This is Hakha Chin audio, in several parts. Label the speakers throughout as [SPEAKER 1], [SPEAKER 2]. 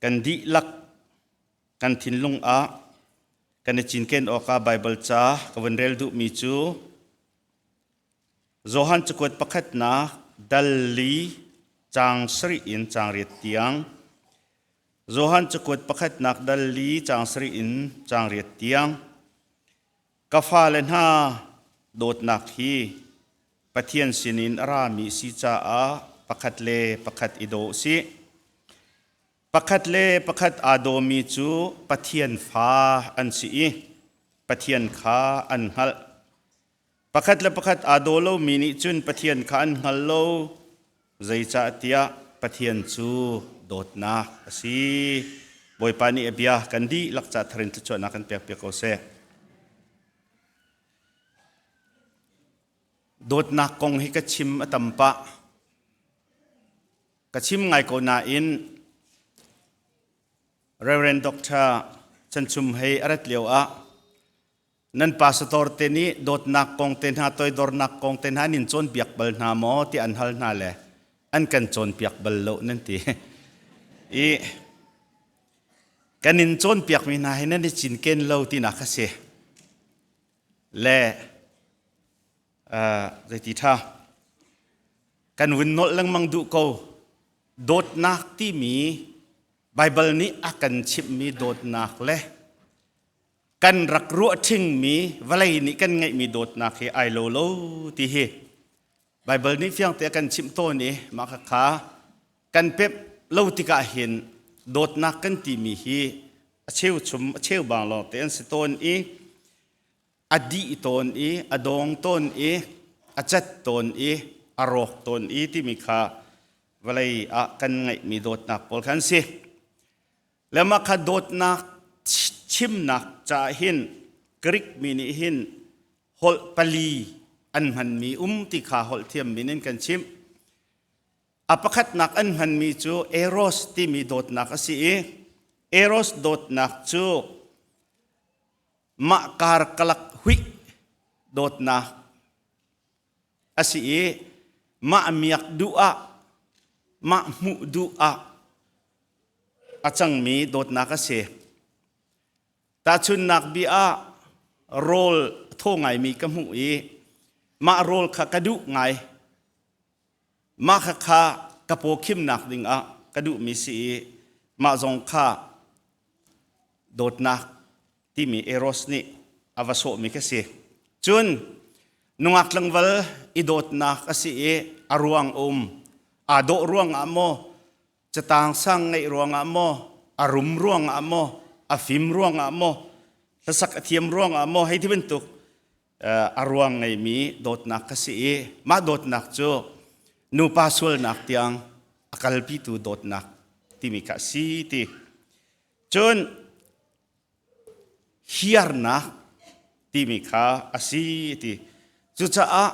[SPEAKER 1] Kan dihlak kan thinlung ah kan i cinken awkah Baibal ca ka vun rel duhmi cu Johan cakuat pakhatnak dal li caang sarih in caang riat tiang Johan cakuat pakhatnak dal li caang sarih in caang riat tiang Ka fale hna dawtnak hi Pathian sinin a rami si caah pakhat le pakhat i daw usih. Pakhat le pakhat aa dawmi cu Pathian fa an si i Pathian kha an hngalh. Pakhat le pakhat aa daw lomi nih cun Pathian kha an hngal lo, zeicahtiah Pathian cu dawtnak a si. Bawipa nih a bia kan dihlak ca thar in thluachuahnak kan pekpiak ko seh. Dawtnak kong hi ka chim a tam pah. Ka chim ngai ko nain Reverend Dr. Chan Chum Hei a rat lio ah nan pastor te nih dawtnak kong te hna toidornak kong te hna nin cawnpiak bal hna maw ti an hal hna le an kan cawnpiak bal lo nan ti i kan in cawnpiakmi hna hi nan i cinken lo tinak a si le zeiti ṭha kan vun nolh lengmang duh ko dawtnak timi Baibal nih a kan chimhmi dawtnak le kan rak ruah ṭhingmi vawlei nih kan ngeihmi dawtnak hi ai lo lo ti hi Baibal nih fiangte a kan chimh tawn i mah khakha kan pemh lo tikah hin dawtnak kan timi hi a cheuchum a cheubang lawngte an si tawn i a dih tawn i a dawng tawn i a cat tawn i a rawk tawn i timi kha vawlei ah kan ngeihmi dawtnak pawl kha an si. Le mah kha dawtnak chimnak caah hin Greek mi nih hin holh pali an hmanmi um ti kha holh thiammi in kan chimh. A pakhatnak an hmanmi cu eros timi dawtnak a si i eros dawtnak cu mah karkalak huih dawtnak a si i mah miak duh ah mah hmuh duh ah a cangmi dawtnak a si. Tahchunhnak bia ah rawl thaw ngaimi ka hmuh i mah rawl kha ka duh ngai. Mah kha kha ka paw khimnak ding ah ka duhmi si i mah zong kha dawtnak timi Eros nih a va sawhmi ka si. Cun nungak tlangval i dawtnak a si i a ruang a um. Aa dawh ruangah maw, catang sang ngeih ruangah maw, a rum ruangah maw, a fim ruangah maw, hlasak a thiam ruangah maw, hei ti bantuk a ruang ngeimi dawtnak ka si i mah dawtnak cu nupa sualnak tiang a kalpitu dawtnak timi kha a si ti. Cun hiarnak timi kha a si ti. Cucaah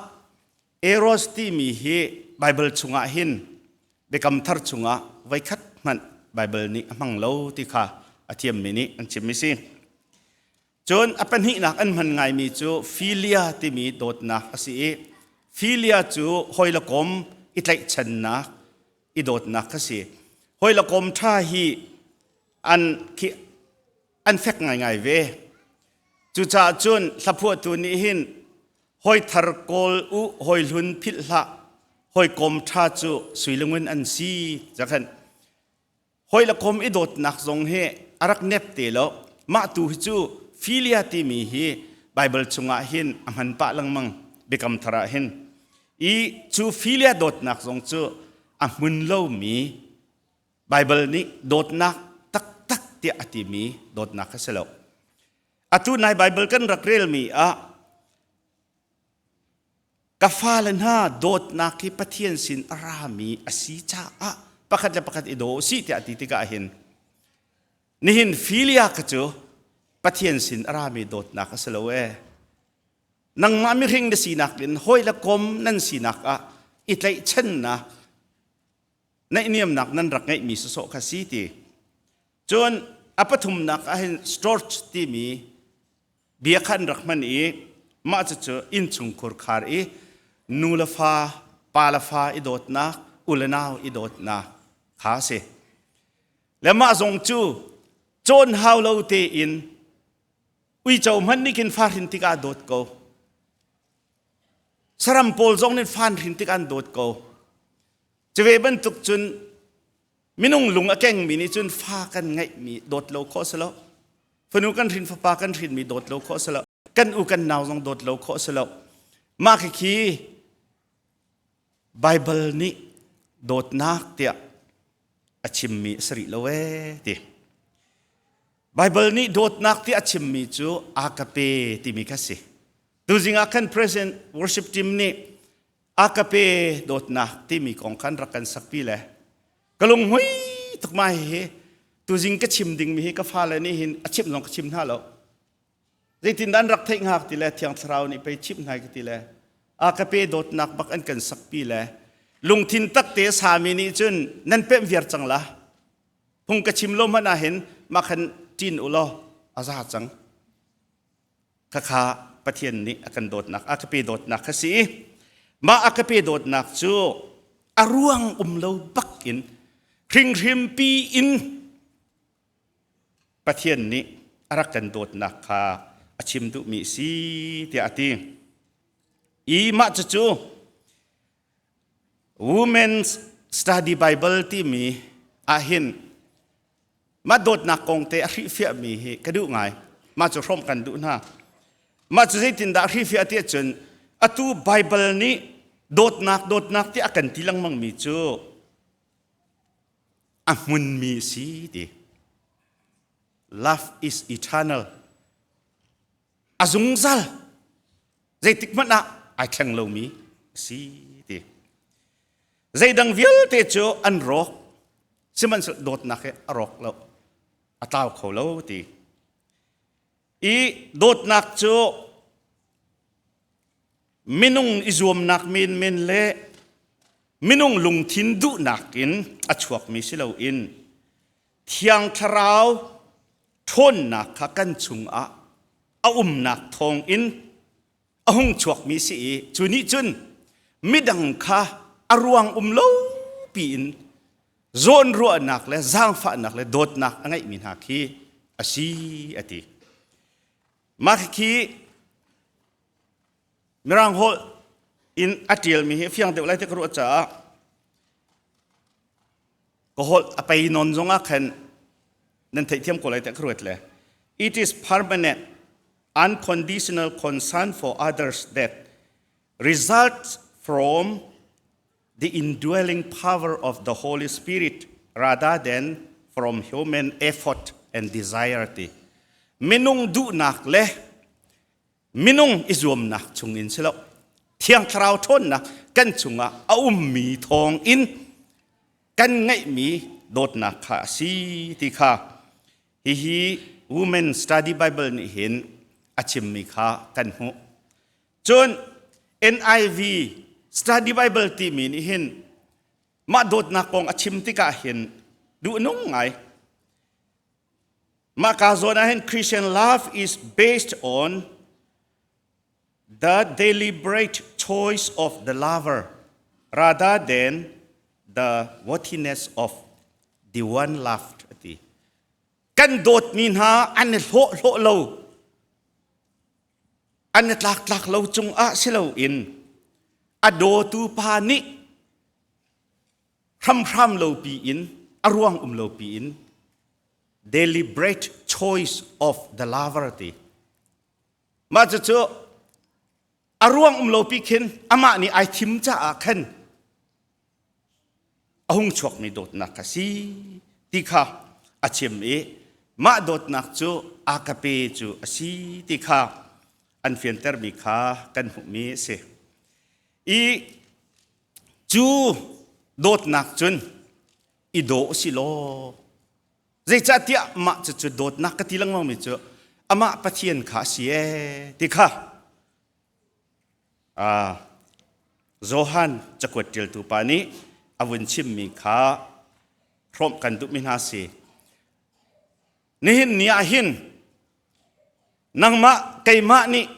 [SPEAKER 1] Eros timi hi Baibal chungah hin Biakam Thar chungah voikhat hmanh Baibal nih a hmang lo ti kha a thiammi nih an chimmi si. Cun a pahnihnak an hman ngaimi cu philia timi dawtnak a si i philia cu hawi le kom i tlaihchannak i dawtnak kha si. Hawi le kom ṭha hi an khi an fek ngaingai ve. Cucaah cun hlaphuahtu nih hin hawi thar kawl u hawi hlun philh hlah hawi kom ṭha cu sui le ngun an si zakhan hawi le kom i dawtnak zong hi a rak nep te lo mah tu hi cu philia timi hi Baibal chungah hin a hman pah lengmang biakam thar ah hin i cu philia dawtnak zong cu a hmun lomi Baibal nih dawtnak taktak tiah a timi dawtnak kha si lo atu nai Baibal kan rak relmi ah Ka fale hna dawtnak hi Pathian sin a rami a si caah pakhat le pakhat i daw usih tiah a ti tikah hin nihin filia ka cu Pathian sin a rami dawtnak a si lo ee. Nangmah mihring na sinak in hawi le kom nan sinak ah i tlaihchannak naihniamnak nan rak ngeihmi sawsawh kha si ti. Cun a pathumnak ah hin storch timi bia kha an rak hman i mah cucu innchungkhur khar i nu le fa pa le fa i dawtnak u le nau i dawtnak kha a si. Le mah zong cu cawn hau lo tein uico hmanh nih khin fa hrin tikah dawt ko. Saram pawl zong nih fan hrin tikah an dawt ko. Cuve bantuk cun minung lung a kengmi nih cun fa kan ngeihmi dawt lo khawh si lo. Fanu kan hrin fapa kan hrinmi dawt lo khawh si lo. Kan u kan nau zong dawt lo khawh si lo. Mah khi Baibal nih dawtnak tiah a chimmi a si rih lo ee ti. Baibal nih dawtnak tiah a chimmi cu agape timi kha si. Tuzing ah khan President worship team nih agape dawtnak timi kong khan rak kan sakpi le ka lunghmui tuk ma hihi tuzing ka chim dingmi hi ka fale nih hin a chimh zong ka chim hna lo. Zeitindah an rak theih hngak ti le Thiang Thlarau nih pei chimh hna ka ti le a ka pe dawtnak bak an kan sakpi le lungthin takte sami nih cun nan pemh viar cang la phung ka chim lo hmanh ah hin mah khan ṭin u law a za cang khakha Pathian nih a kan dawtnak a ka pe dawtnak kha si mah a ka pe dawtnak cu a ruang um lo bak in hringhrimpi in Pathian nih a rak kan dawtnak kha a chim duhmi a si tiah a ti. I mah cucu Women's Study Bible timi ahhin mah dawtnak kong te a hrihfiahmi hi ka duh ngai. Mah cu hrawmh kan duh hna. Mah cu zeitindah a hrihfiah ti ahcun atu Bible nih dawtnak dawtnak ti a kan ti lengmangmi cu a hmunmi a si ti. Love is eternal. A zungzal. Zeitik hmanh ah ai thleng lomi a si ti. Zeidang vialte cu an rawk. Sihmanhsehlaw dawtnak hi a rawk lo. A tlau kho lo ti. I dawtnak cu minung i zuamnak menmen le minung lungthin duhnak in a chuakmi si loin Thiang Thlarau ṭhawnnak kha kan chungah a umnak thawngin a hung chuakmi si i cu nih cun midang kha a ruang um lo piin zawnruahnak le zaangfahnak le dawtnak a ngeihmi hna khi a si a ti. Mah khi Mirang holh in a ṭialmi hi fiang deuh lai ti ka ruah caah ka holh a pei nawn zongah khan nan theihthiam ko lai tiah ka ruat le it is permanent unconditional concern for others that results from the indwelling power of the Holy Spirit rather than from human effort and desire ti minung duhnak le minung i zuamnak chungin si lo thiang thlarau ṭhawnnak kan chungah a ummi thawngin kan ngeihmi dawtnak kha a si ti kha hihi Women Study Bible nih hin a chimmi kha kan hmuh. Cun NIV Study Bible timi nih hin mah dawtnak kong a chim tikah hin duh nung ngai. Mah ka zawn ah hin Christian love is based on the deliberate choice of the lover rather than the worthiness of the one loved ati. Kan dawtmi hna an i hlawh hlawh lo an i tlak tlak lo cungah si loin a dawtu pa nih hramhram lo piin a ruang um lo piin deliberate choice of the lover ti mah cucu a ruang um lo pi khin amah nih ai thim caah khan a hung chuakmi dawtnak kha si ti kha a chim i mah dawtnak cu agape cu a si ti kha an fiantermi kha kan hmuhmi a si i cu dawtnak cun i dawh si law zeicahtiah mah cucu dawtnak ka ti lengmangmi cu amah Pathian kha a si ee ti kha Johan cakuat ṭialtu pa nih a vun chimmi kha hrawmh kan duhmi hna si. Nihin ni ah hin nangmah keimah nih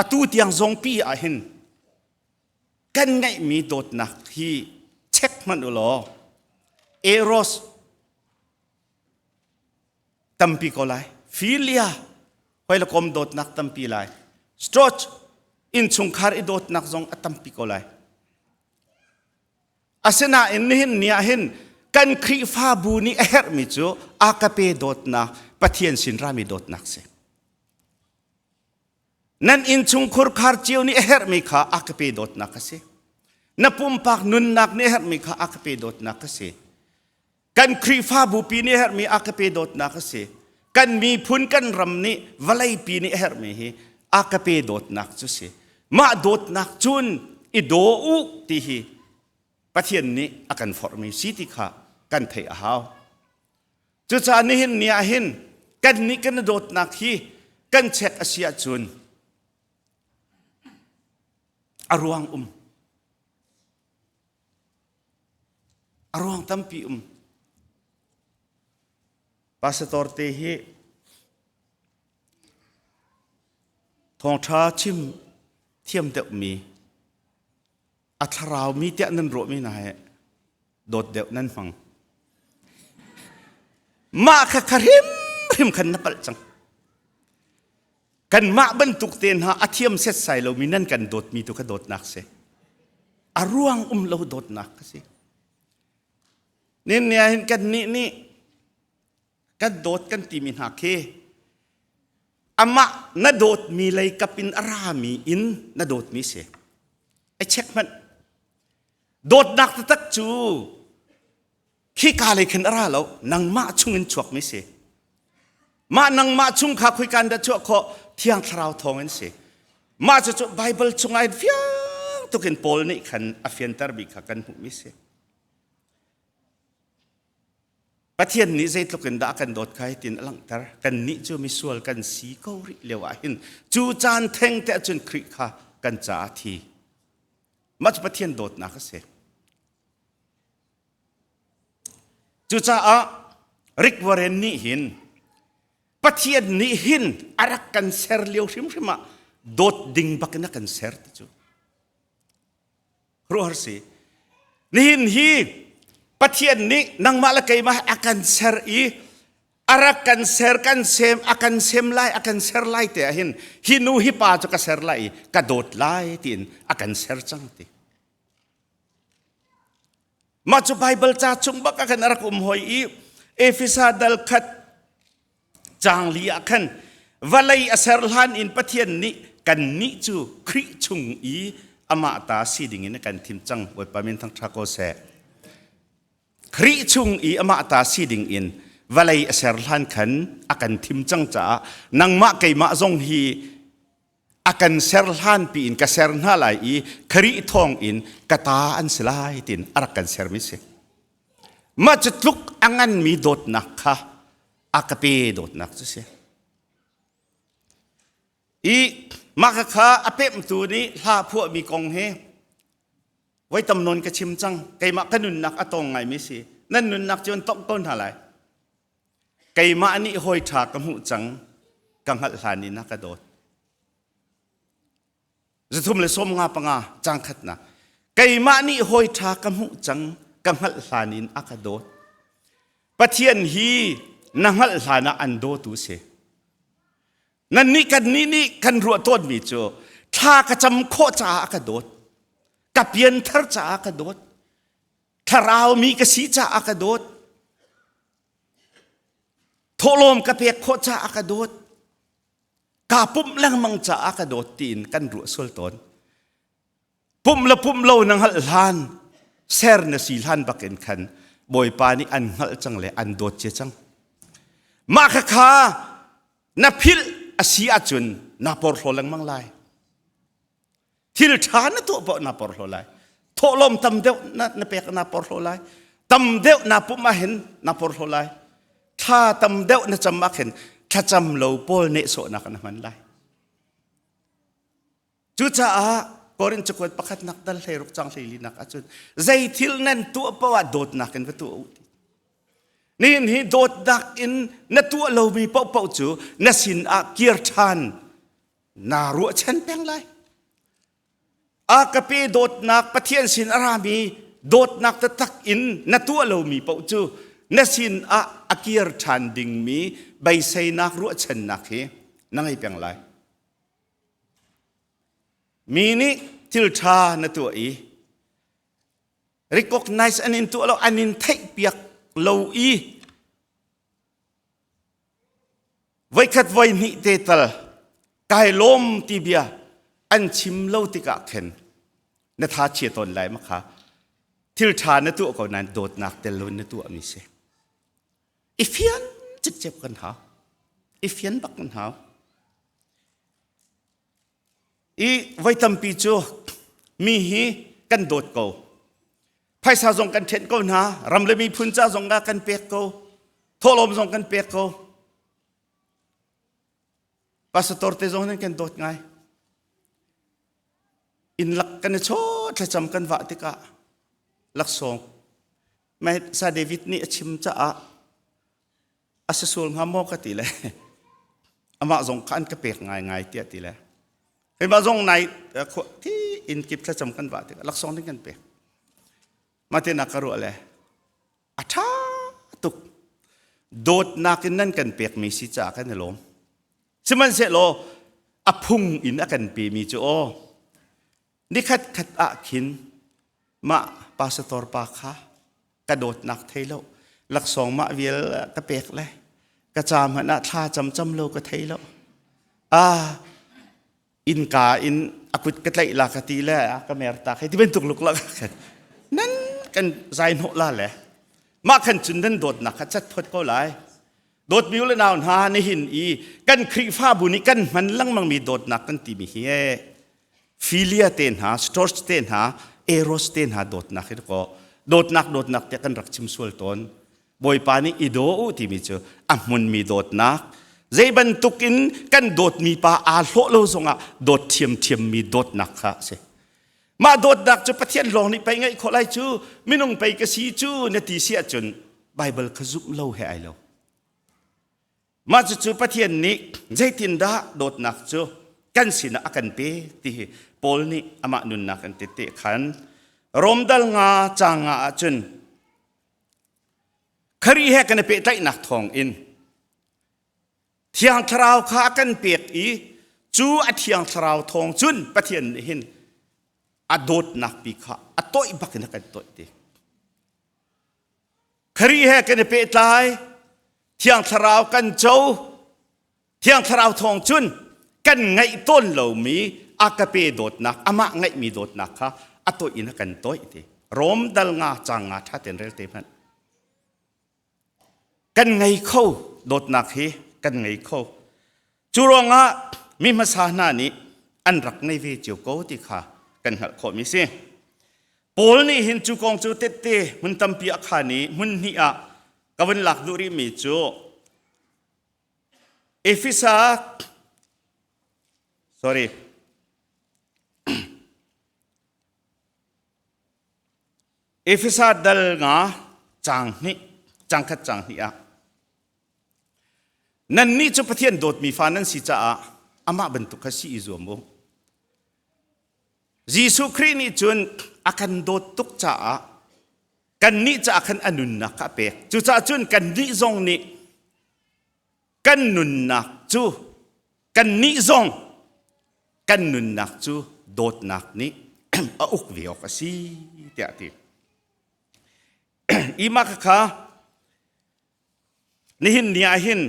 [SPEAKER 1] atu tiang zongpi ah hin kan ngeihmi dawtnak hi check hmanh u law eros. tampi ko lai. Philia hoi le kom dawtnak tampi lai. Storge innchungkhar i dawtnak zong a tampi ko lai. Asinain nihin ni ah hin kan Khrihfabu nih a herhmi cu agape dawtnak, Pathian sin rami dawtnak si. Nan innchungkhur khar cio nih a herhmi kha agape dawtnak a si. Na pumpak nunnak nih a herhmi kha agape dawtnak a si. Kan Khrihfabu pi nih a herhmi agape dawtnak a si. Kan miphun kan ram nih vawleipi nih a herhmi hi agape dawtnak cu si. Mah dawtnak cun i daw u ti hi Pathian nih a kan forhmi si ti kha kan theih a hau. Cucaah nihin ni ah hin kan nih kan i dawtnak hi kan check a si ahcun a ruang um. A ruang tampi um. Pastor te hi thawngṭha chim thiam deuhmi a thlarau mi tiah nan ruahmi hna he dawt deuh nan hmang. Mah kha kha hrimhrim khan na palh cang. Kanmah bantuk te hna a thiam setsai lomi nan kan dawtmi tu kha dawtnak si. A ruang um lo dawtnak kha si. Nin ni ahhin kan nih nih kan dawt kan timi hna khi amah na dawtmi lei kap in a rami in na dawtmi si. Ai check hmanh. Dawtnak taktak cu khika lei khin a ra lo, nangmah chung in chuakmi si. Mah nangmah chung kha khoika in dah chuah khawh? Thiang Thlarau thawng in si. Mah cucu Bible chungah hin fiang tukin Paul nih khan a fianter mi kha kan hmuhmi si. Pathian nih zeitluk in dah a kan dawt kha hitin a langhter. Kannih cu misual kan si ko rih lio ah hin cu caan theng te ahcun Khrih kha kan caah a thi. Mah cu Pathian dawtnak a si. Cucaah Rick Warren nih hin Pathian nih hin a rak kan ser lio hrimhrim ah dawt ding bak in a kan ser ti cu. Ruahar si. Nihin hi Pathian nih nangmah le keimah a kan ser i a rak kan ser kan sem a kan sem lai a kan ser lai te ah hin hi nu hi pa cu ka ser lai i ka dawt lai tiin a kan ser cang ti. Mah cu Bible ca chung bak ah khan a rak um hoi i Efesa dal khat Caang li ah khan vawlei a ser hlan in Pathian nih kannih cu Khrih chung i amah ta si dingin a kan thim cang. Bawipa min thangṭha ko seh. Khrih chung i amah ta si dingin vawlei a ser hlan khan a kan thim cang caah nangmah keimah zong hi a kan ser hlan piin ka ser hna lai i Khrih thawng in ka ta an si lai tiin a rak kan sermi si. Mah cu tluk a nganmi dawtnak kha a ka pe dawtnak cu si. I mah kha a pemhtu nih hla phuahmi kong hi voi tam nawn ka chim cang. Keimah ka nunnak a tawng ngaimi si. Nan nunnak cu an tongh ko hna lai. Keimah nih hawi ṭha ka hmuh cang, ka hngalh hlan in a ka dawt. 355 caang khatnak. Keimah nih hawi ṭha ka hmuh cang, ka hngalh hlan in a ka dawt. Pathian hi na hngalh hlan ah an dawtu si. Nannih kannih nih kan ruah tawnmi cu thla ka cam khawh caah a ka dawt. Ka pianthar caah a ka dawt. Thlarau mi ka si caah a ka dawt. Thawhlawm ka pek khawh caah a ka dawt. Kaa pumh lengmang caah ka dawt tiin kan ruah sual tawn. Pumh le pumh lo na hngalh hlan, ser na si hlan bakin khan Bawipa nih an hngalh cang le an dawt cia cang. Mah khakha na philh a si ahcun naa porhlaw lengmang lai. Thil ṭha na tuah paoh naa porhlaw lai. Thawhlawm tam deuh na, na pek naa porhlaw lai. Tam deuh naa pumh ahhin naa porhlaw lai. Thla tam deuh na cam ahkhin thlacam lo pawl nehsawhnak na hman lai. Cucaah Korin cakuat pakhatnak dal 16 cang 14 ahcun zei thil nan tuah paoh ah dawtnak in va tuah u ti. Nihin hi dawtnak in na tuah lomi paohpaoh cu na sin ah kir ṭhan naa ruahchan peng lai. A ka pe dawtnak Pathian sin a rami dawtnak taktak in na tuah lomi paoh cu Na sin ah a kir ṭhan dingmi beiseinak ruahchannak hi na ngei peng lai. Mi nih thil ṭha na tuah i recognize an in tuah lo, an in theihpiak lo i voikhat voihnih te tal kai lawm ti bia an chim lo tikah khin na tha chia tawn lai ma kha thil ṭha na tuah ko nain dawtnak tel lo na tuah mi si. I fian cikcek kan hau. I fian bak kan hau. I voi tampi cu mi hi kan dawt ko. Phaisa zong kan ṭhenh ko hna, ram le miphun ca zong ah kan pek ko, thawhlawm zong kan pek ko. Pastor te zong nan kan dawt ngai. Inn lak kan i chaw thlacam kan vah tikah laksawng Mai sa David nih a chim caah a si sual hnga maw ka ti le amah zong kha an ka pek ngaingai tiah ti le keimah zong nai thi inn kip thlacam kan vah tikah laksawng ding kan pek mah te nak ka ruah le a ṭha tuk dawtnak in nan kan pekmi si caah kan i lawm sihmanhsehlaw a phung in a kan pemi cu aw Nikhat khat ah khin mah pastor pa kha ka dawtnak thei lo laksawng mah vial ka pek le ka ca hmanh ah thla camcam lo ka thei lo ah innka in a kut ka tlaih la ka ti le a ka mer ta khi ti bantuk luk la nan kan zai hnawh la le mah khan cun nan dawtnak kha cat phot ko lai dawtmi u le nau hna nihin i kan Khrihfabu nih kan hman lengmangmi dawtnak kan timi hi ee Philia te hna, Storch te hna, Eros te hna dawtnak hi kaw dawtnak dawtnak tiah kan rak chim sual tawn. Bawipa nih i daw u timi cu a hmunmi dawtnak zei bantuk in kan dawtmi pa aa hlawh lo zongah dawt ṭhiamṭhiammi dawtnak kha a si. Mah dawtnak cu Pathian lawng nih pei ngeih khawh lai cu minung pei ka si cu na ti si ahcun Baibal kha zumh lo he ai lo. Mah cucu Pathian nih zeitindah dawtnak cu kan sinah a kan pek ti hi Paul nih amah nunnak in tette khan Rom dal nga caang nga ahcun Khrih he kan i pehtlaihnak thawng in Thiang Thlarau kha a kan pek i cu a Thiang Thlarau thawng cun Pathian nih hin a dawtnak pi kha a toih bak in a kan toih ti. Khrih he kan i pehtlai, Thiang Thlarau kan co, Thiang Thlarau thawng cun kan ngaih tawn lomi agape dawtnak, amah ngaihmi dawtnak kha a toih in a kan toih ti. Rom dal nga cang nga ṭha ten rel te hmanh. Kan ngei kho dawtnak hi kan ngei kho. Cu ruangah mi hmasa hna nih an rak ngei ve cio ko ti kha kan hngalh khawhmi si. Paul nih hin cu kong cu tette hmun tampi a khan i hmun hnih ah ka vun lak duh rihmi cu Efesa sorry Efesa dal nga cang hnih cang khat cang hnih ah Nannih cu Pathian dawtmi fa nan si caah amah bantuk kha si i zuam u. Jesuh Khrih nih cun a kan dawt tuk caah kannih caah khan a nunnak kha a pek. Cucaah cun kannih zong nih kan nunnak cu kannih zong kan nunnak cu dawtnak nih a uk ve awk a si tiah a ti. Ima kha Nihin ni ah hin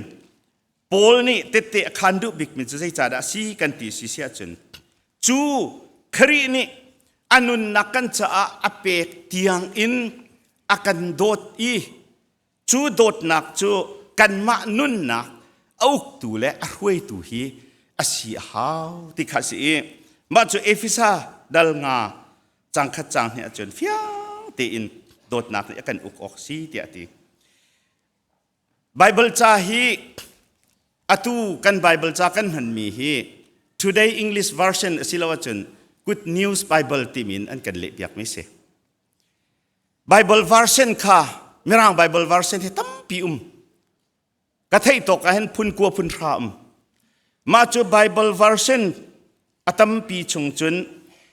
[SPEAKER 1] Paul nih tette a khaan duh bikmi cu zeicahdah a si kan ti si si ahcun cu Khrih nih a nunnak kan caah a pek tiang in a kan dawt i cu dawtnak cu kanmah nunnak a uktu le a hruaitu hi a si a hau ti kha a si i mah cu Efesa dal nga cang khat cang hnih ahcun fiang tein dawtnak nih a kan uk awk si tiah a ti. Baibal ca hi atu kan Baibal ca kan hmanmi hi Today English version a si lo ahcun Good News Bible timi in an kan lehpiakmi si. Bible version kha Mirang Bible version hi tampi um. Ka theih tawk ah hin phun kua phun hra um. Mah cu Bible version a tampi chung cun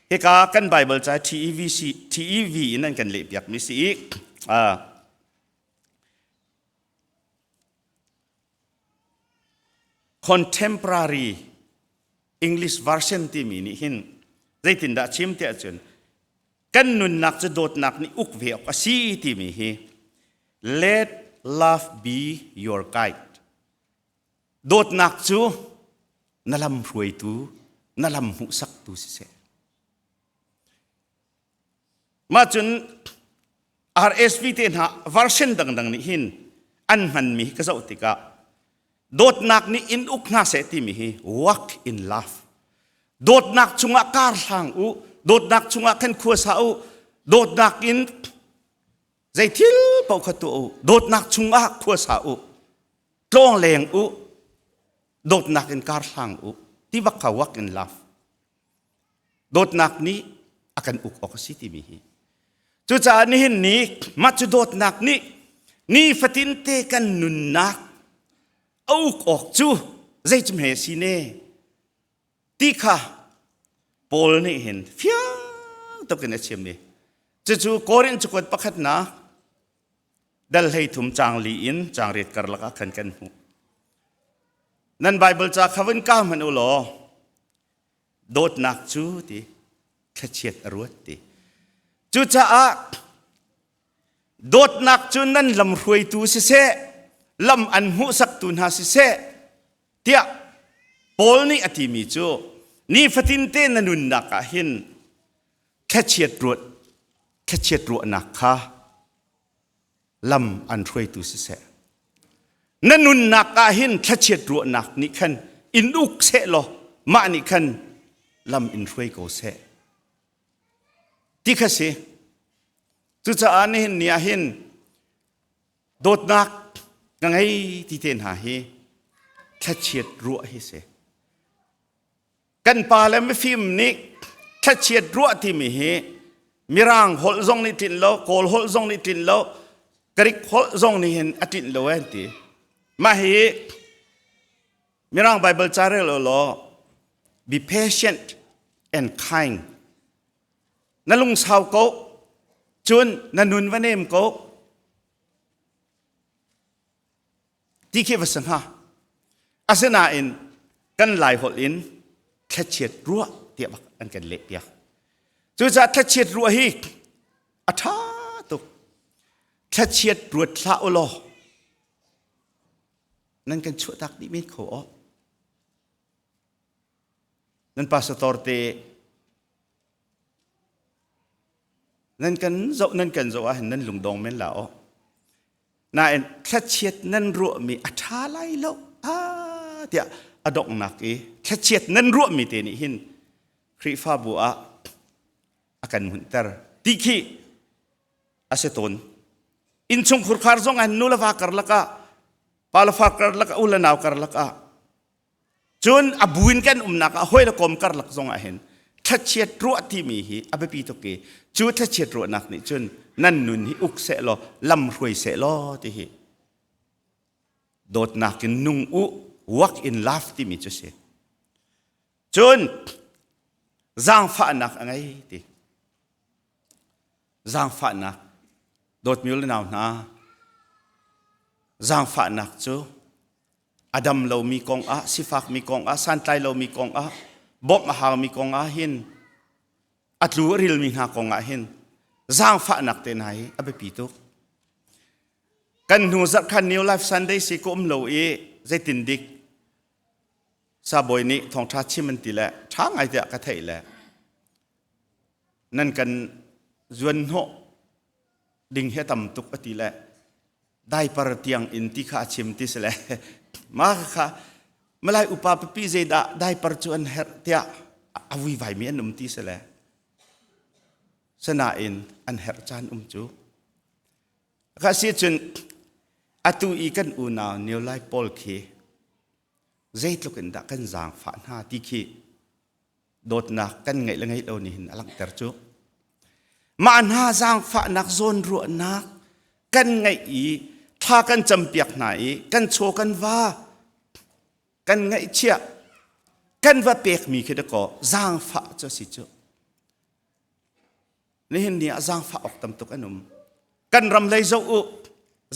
[SPEAKER 1] hika kan Bible ca TEV, TEV in an kan lehpiakmi si i uh, Contemporary English version timi nih hin zeitindah chim tiah cun kan nunnak cu dawtnak nih uk ve awk a si timi hi let love be your guide. Dawtnak cu na lam hruaitu, na lam hmuhsaktu siseh. Mah cun RSV te hna version dangdang nih hin an hmanmi ka zoh tikah dawtnak nih in uk hna seh timi hi walk in love. Dawtnak chungah kar hlang u, dawtnak chungah khan khuasa u, dawtnak in zei thil paoh kha tuah u, dawtnak chungah khuasa u, tlawng leng u, dawtnak in kar hlang u, ti bak kha walk in love. Dawtnak nih a kan uk awk a si timi hi. Cucaah nihin ni mah cu dawtnak nih nifatin te kan nunnak a uk awk cu zei cu hme si ne ti kha Paul nih hin fiang tuk in a chim i cucu Korin cakuat pakhatnak dal 13 caang li in caang riat karlak ah khan kan hmuh. Nan Bible ca kha vun ka hmanh u law dawtnak cu ti thlachiat a ruat ti. Cucaah dawtnak cu nan lam hruaitu siseh, lam an hmuhsaktu hna siseh tiah Paul nih a timi cu nifatin te na nunnak ah hin thlachiat ruat thlachiat ruahnak kha lam an hruaitu siseh na nunnak ah hin thlachiat ruahnak nih khan in uk seh law mah nih khan lam in hruai ko seh ti kha si. Cucaah nihin ni ah hin dawtnak ka ngei ti te hna hi thlachiat ruah hi si. Kan pa le mifim nih thlachiat ruah timi hi Mirang holh zong nih tlinh lo, Kawl holh zong nih tlinh lo, Greek holh zong nih hin a tlinh lo an ti. Mah hi Mirang Bible ca rel law be patient and kind. Na lungsau ko, cun na nun va nem ko. Ti khi va si hnga. Asinain kan Lai holh in thlachiat ruah tiah bak an kan leh piak. Cucaah thlachiat ruah hi a ṭha tuk. Thlachiat ruat hlah u law nan kan chuahtak dih men kho aw. Nan pastor te nan kan zoh nan kan zoh ahhin nan lungdong men la aw. Nain thlachiat nan ruahmi a ṭha lai lo ah tiah a donghnak i thlachiat nan ruahmi te nih hin Khrihfabu ah a kan hmunhter ti khi a si tawn. Innchung khurkhar zong ah nu le va karlak ah pa le fa karlak ah u le nau karlak ah Cun a bu in kan umnak ah hawi le kom karlak zong ah hin thlachiat ruah timi hi a biapi tuk i cu thlachiat ruahnak nih cun nan nun hi uk seh law lam hruai seh law ti hi dawtnak in nung u, walk in love timi cu si. Cun zaangfahnak a ngei ti. Zaangfahnak dawtmi u le nau hna zaangfahnak cu a dam lomi kong ah sifakmi kong ah santlai lomi kong ah bawmh a haumi kong ah hin a tlu a rilmi hna kong ah hin zaangfahnak te hna hi a biapi tuk. Kan hnu zarh khan New Life Sunday si ka um lo i zeitin dik sabawi nih thawngṭha chim an ti le ṭha ngai tiah ka theih le nan kan zuan hnawh ding hi a tam tuk a ti le diaper tiang in ti kha a chim ti si le ma kha Malay upa pipi zeidah diaper cu an herh tiah a vuivai mi an um ti si le sanain an herh caan um cu kha si cun atu i kan unau New Life pawl khi zeitluk in dah kan zaangfah hna ti khi dawtnak kan ngeih le ngeih lo nih hin a langhter cu. Mah hna zaangfahnak zawnruahnak kan ngeih i thla kan campiak hna i kan chaw kan va kan ngaihchiah kan va pekmi khi dakaw zaangfah cu a si cu. Nihin ni ah zaangfah awk tam tuk an um. Kan ram lei zoh u,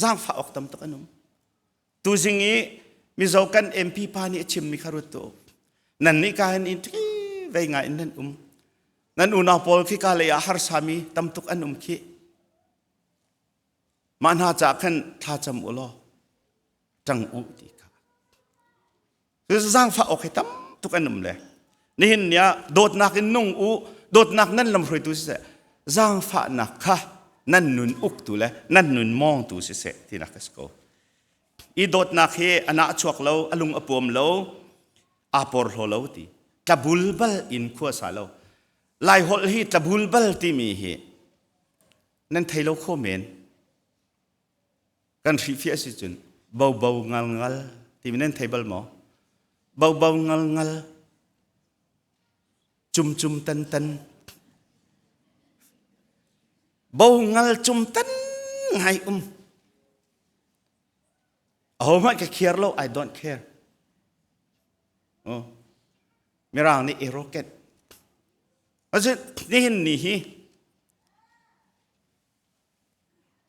[SPEAKER 1] zaangfah awk tam tuk an um. Tuzing i Mizo kan MP pa nih a chimmi kha ruat tu. Nan nih ka hin in vei ngai in nan um. Nan unau pawl khi ka lei ah harsami tam tuk an um khi. Mah hna ca khan thlacam u law ṭang u ti kha. Zaangfah awk hi tam tuk an um le. Nihin ni ah dawtnak in nung u, dawtnak nan lam hruaitu siseh, zaangfahnak kha nan nun uktu le nan nun mawngtu siseh tinak a si ko. I dawtnak hi a nah chuak lo, a lung a puam lo, aa porhlaw lo ti. Tlabul bal in khua sa lo. Lai holh hi tlabul bal timi hi nan thei lo kho men. Kan hrifiah si cun bo bo ngal ngal timi nan thei bal maw? Bo bo ngal ngal cum cum tan tan bo ngal cum tan ngai um ahohmanh ka care lo I don't care oh mirang nih arrogant Asin nihin ni hi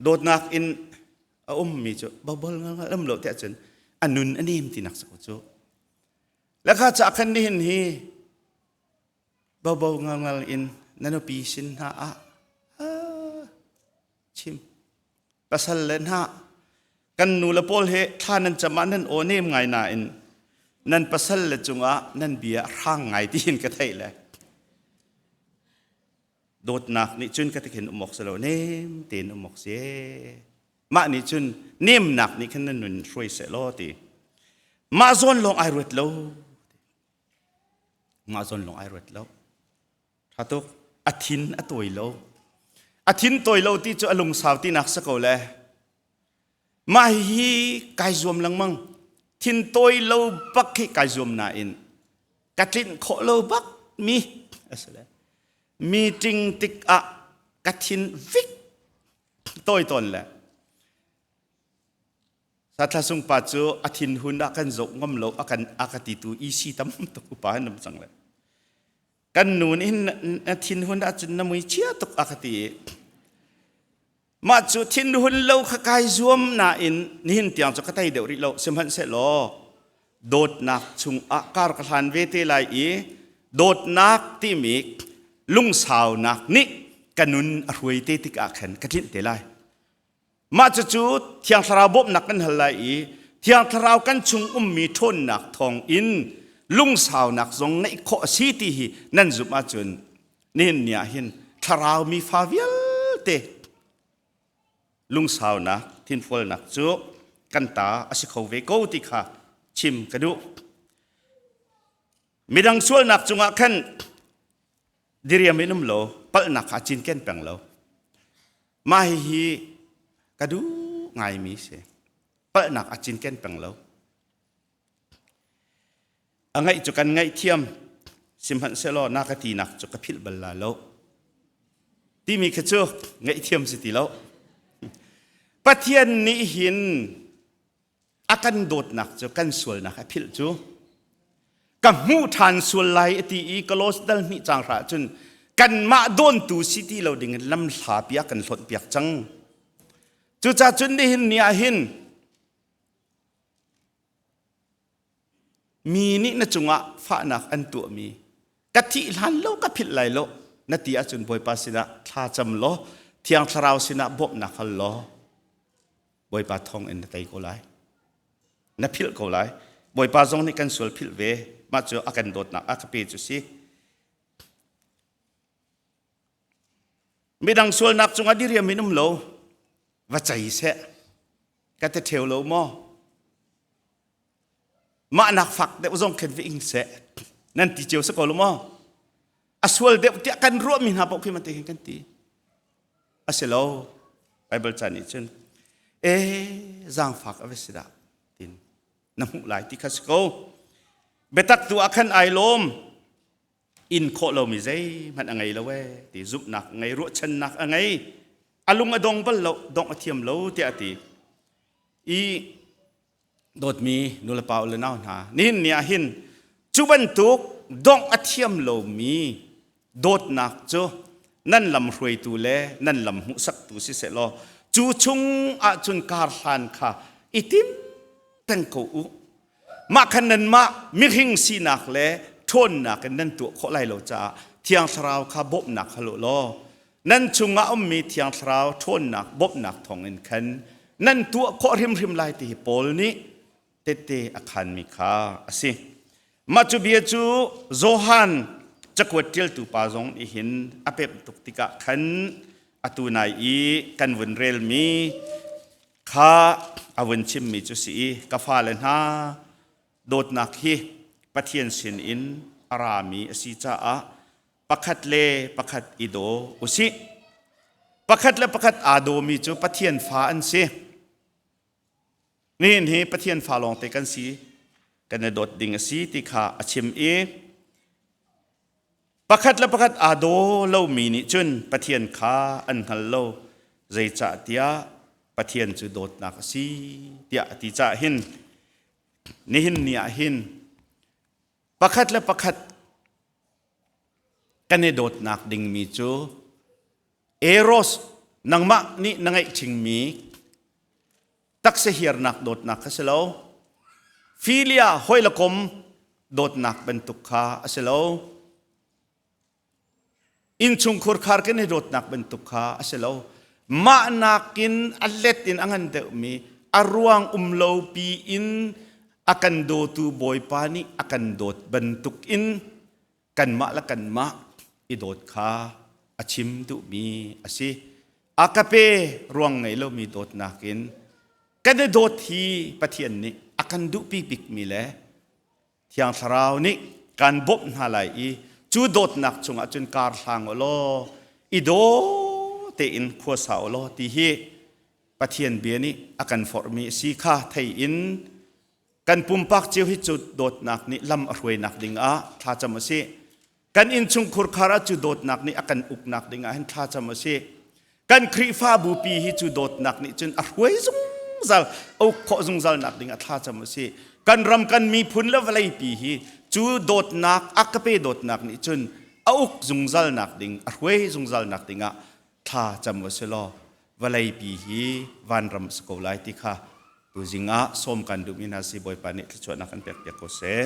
[SPEAKER 1] dawtnak in a ummi cu bobol ngal um lo tiah cun a nun a nem tinak sa ko cu lekha ca khan nihin hi bobo ngal ngal in na nupi sin hna ah chim pasal le hna kan nu le pawl he thla nan cam ah nan aw nem ngai nain nan pasal le cungah nan bia hrang ngai tiin ka theih le dawtnak nih cun ka tikhin um awk si lo nem tein um awk si mah nih cun nemnak nih khan nan nun hruai seh law ti mah zawn lawng ai ruat lo mah zawn lawng ai ruat lo Ṭha tuk. A thin a tawi lo. A thin tawi lo ti cu a lungsau tinak si ko le. Mah hihi kai zuam lengmang. Thin tawi lo bak khi kai zuam nain ka tlinh khawh lo bak mi a si le. Meeting tikah ka thin vik tawi tawn le. Sathla sung pa cu a thinhun ah kan zoh ngam lo a kan a ka titu EC tam tuk upa an um cang le. Kan nu nih na thinhun ahcun na mui chia tuk a ka ti i mah cu thinhun lo kha kai zuam nain nihin tiang cu ka tei deuh rih lo sihmanhsehlaw dawtnak chungah kar ka hlan ve te lai i dawtnak timi lungsaunak nih ka nun a hruai te tikah khan ka tlinh te lai. Mah cucu Thiang Thlarau bawmhnak kan hal lai i Thiang Thlarau kan chung ummi ṭhawnnak thawng in lungsaunak zong ngeih khawh a si ti hi nan zumh ahcun nihin ni ah hin Thlarau mi fa vialte lungsaunak thinfualnak cu kan ta a si kho ve ko ti kha chim ka duh. Midang sualnak cungah khan diriam in um lo palhnak kha cinken peng lo. Mah hihi ka duh ngaimi si. Palhnak a cinken peng lo. A ngaih cu kan ngaihthiam, sihmanhsehlaw na ka tinak cu ka philh bal la lo. Timi kha cu ngaihthiam si ti lo. Pathian nih hin a kan dawtnak cu kan sualnak a philh cu ka hmuh ṭhan sual lai a ti i Kolos dal hnih cang hra cun kanmah dawntu si ti lo dingin lamhla piak kan hlonh piak cang. Cucaah cun nihin ni ah hin mi nih na cungah fahnak an tuahmi ka thih hlan lo ka philh lai lo na ti ahcun Bawipa sinah thla cam law Thiang Thlarau sinah bawmhnak hal law Bawipa thawng in na tei ko lai. Na philh ko lai. Bawipa zong nih kan sual philh ve. Mah cu a kan dawtnak a ka pe cu si. Midang sualnak cungah diriam in um lo. Va cei seh. Ka te ṭheo lo maw? Mah nak fak deuh zong khin va ing seh. Nan ti cio si ko lo maw? A sual deuh tiah kan ruahmi hna paoh khi mate hin kan ti. A si lo. Bible ca nih cun e zaangfak a va si dah tin na hmuh lai ti kha si ko. Biatak tu ah khan ai lawm. In khawh lomi zeihmanh a ngei lo ee ti zumhnak a ngei, ruahchannak a ngei. A lung a dong bal lo, dongh a thiam lo tiah a ti. I dawtmi nulepa u le nau hna, nihin ni ah hin cu bantuk dongh a thiam lomi dawtnak cu nan lam hruaitu le nan lam hmuhsaktu siseh law cu chung ahcun kar hlan kha i tim peng ko u. Mah khan nanmah mihring sinak le ṭhawnnak in nan tuah khawh lai lo caah Thiang Thlarau kha bawmhnak hal u law nan chungah ummi Thiang Thlarau ṭhawnnak bawmhnak thawngin khan nan tuah khawh hrimhrim lai ti hi Paul nih tette a khanmi kha a si. Mah cu bia cu Johan cakuat ṭialtu pa zong nih hin a pemh tuk tikah khan atu nai i kan vun relmi kha a vun chimmi cu si i, ka fale hna, dawtnak hi Pathian sinin a rami a si caah pakhat le pakhat i daw usih. Pakhat le pakhat aa dawmi cu Pathian fa an si. Nihin hi Pathian fa lawngte kan si, kan i dawt ding a si ti kha a chim i pakhat le pakhat aa daw lomi nih cun Pathian kha an hngal lo, zeicahtiah Pathian cu dawtnak a si tiah a ti caah hin nihin ni ah hin pakhat le pakhat kan i dawtnak dingmi cu Eros, nangmah nih na ngeih ṭhingmi taksa hiarnak dawtnak kha si lo, filia, hawi le kom dawtnak bantuk kha a si lo, innchungkhur khar kan i dawtnak bantuk kha a si lo. Mah nakin a let in a ngan deuhmi, a ruang um lo pi in a kan dawtu Bawipa nih a kan dawt bantuk in kanmah le kanmah i dawt kha a chim duhmi a si. Agape, ruang ngei lomi dawtnak in kan i dawt hi Pathian nih a kan duhpi bikmi le Thiang Thlarau nih kan bawmh hna lai i cu dawtnak chungah cun kar hlang u law i daw tein khua sa u law ti hi Pathian bia nih a kan forhmi a si kha thei in kan pumpak cio hi cu dawtnak nih lam a hruainak dingah thlacam a si. Kan innchungkhur khar ah cu dawtnak nih a kan uknak dingah hin thlacam a si. Kan Khrihfabu pi hi cu dawtnak nih cun a hruai zungzal, a uk khawh zungzal nak dingah thlacam a si. Kan ram, kan miphun le vawlei pi hi cu dawtnak, agape dawtnak nih cun a uk zungzal nak ding, a hruai zungzal nak dingah thla cam u si law vawlei pi hi vanram si ko lai ti kha tuzing ah sawm kan duhmi hna si. Bawipa nih thluachuahnak kan pek piak ko seh.